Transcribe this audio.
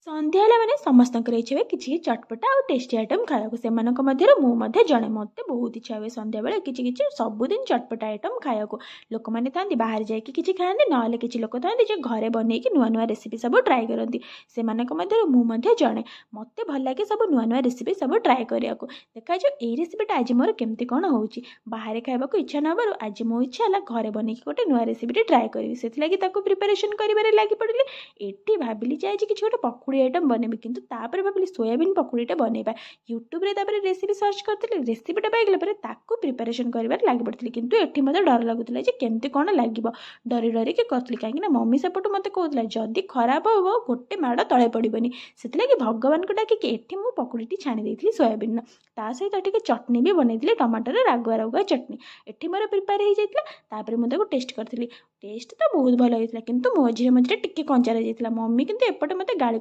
ସନ୍ଧ୍ୟା ହେଲା ମାନେ ସମସ୍ତଙ୍କର ଇଚ୍ଛା ହୁଏ କିଛି ଚଟପଟା ଆଉ ଟେଷ୍ଟି ଆଇଟମ୍ ଖାଇବାକୁ। ସେମାନଙ୍କ ମଧ୍ୟରୁ ମୁଁ ମଧ୍ୟ ଜଣେ। ମୋତେ ବହୁତ ଇଚ୍ଛା ହୁଏ ସନ୍ଧ୍ୟାବେଳେ କିଛି କିଛି ସବୁଦିନ ଚଟପଟା ଆଇଟମ୍ ଖାଇବାକୁ। ଲୋକମାନେ ଥାଆନ୍ତି ବାହାରେ ଯାଇକି କିଛି ଖାଆନ୍ତି, ନହେଲେ କିଛି ଲୋକ ଥାଆନ୍ତି ଯେ ଘରେ ବନେଇକି ନୂଆ ନୂଆ ରେସିପି ସବୁ ଟ୍ରାଏ କରନ୍ତି। ସେମାନଙ୍କ ମଧ୍ୟରୁ ମୁଁ ମଧ୍ୟ ଜଣେ। ମୋତେ ଭଲ ଲାଗେ ସବୁ ନୂଆ ନୂଆ ରେସିପି ସବୁ ଟ୍ରାଏ କରିବାକୁ। ଦେଖାଯାଉ ଏଇ ରେସିପିଟା ଆଜି ମୋର କେମିତି କ'ଣ ହେଉଛି। ବାହାରେ ଖାଇବାକୁ ଇଚ୍ଛା ନ ହେବାରୁ ଆଜି ମୋ ଇଚ୍ଛା ହେଲା ଘରେ ବନେଇକି ଗୋଟେ ନୂଆ ରେସିପିଟେ ଟ୍ରାଏ କରିବି। ସେଥିଲାଗି ତାକୁ ପ୍ରିପାରେସନ୍ କରିବାରେ ଲାଗି ପଡ଼ିଲି। ଏଠି ଭାବିଲି ଯେ ଆଜି କିଛି ଗୋଟେ ପକୁଡ଼ି ଆଇଟମ୍ ବନେଇବି, କିନ୍ତୁ ତାପରେ ଭାବିଲି ସୋୟାବିନ୍ ପକୁଡ଼ିଟା ବନେଇବା। ୟୁଟ୍ୟୁବରେ ତାପରେ ରେସିପି ସର୍ଚ୍ଚ କରିଥିଲି। ରେସିପିଟା ପାଇଗଲା ପରେ ତାକୁ ପ୍ରିପାରେସନ୍ କରିବାରେ ଲାଗି ପଡ଼ିଥିଲି। କିନ୍ତୁ ଏଠି ମୋତେ ଡର ଲାଗୁଥିଲା ଯେ କେମିତି କ'ଣ ଲାଗିବ। ଡରି ଡରିକି କରୁଥିଲି, କାହିଁକିନା ମମି ସେପଟୁ ମୋତେ କହୁଥିଲା ଯଦି ଖରାପ ହେବ ଗୋଟେ ମାଡ଼ ତଳେ ପଡ଼ିବନି। ସେଥିଲାଗି ଭଗବାନଙ୍କୁ ଡାକିକି ଏଠି ମୁଁ ପକୁଡ଼ିଟି ଛାଣି ଦେଇଥିଲି ସୋୟାବିନ୍ର। ତା ସହିତ ଟିକେ ଚଟଣି ବି ବନେଇଥିଲି, ଟମାଟୋର ରାଗୁଆ ରାଗୁଆ ଚଟଣି। ଏଠି ମୋର ପ୍ରିପେୟାର ହେଇଯାଇଥିଲା। ତାପରେ ମୁଁ ତାକୁ ଟେଷ୍ଟ କରିଥିଲି। ଟେଷ୍ଟ ତ ବହୁତ ଭଲ ହେଇଥିଲା, କିନ୍ତୁ ମଝିରେ ମଝିରେ ଟିକେ କଞ୍ଚା ରହିଯାଇଥିଲା। ମମି କିନ୍ତୁ ଏପଟେ ମୋତେ ଗାଳି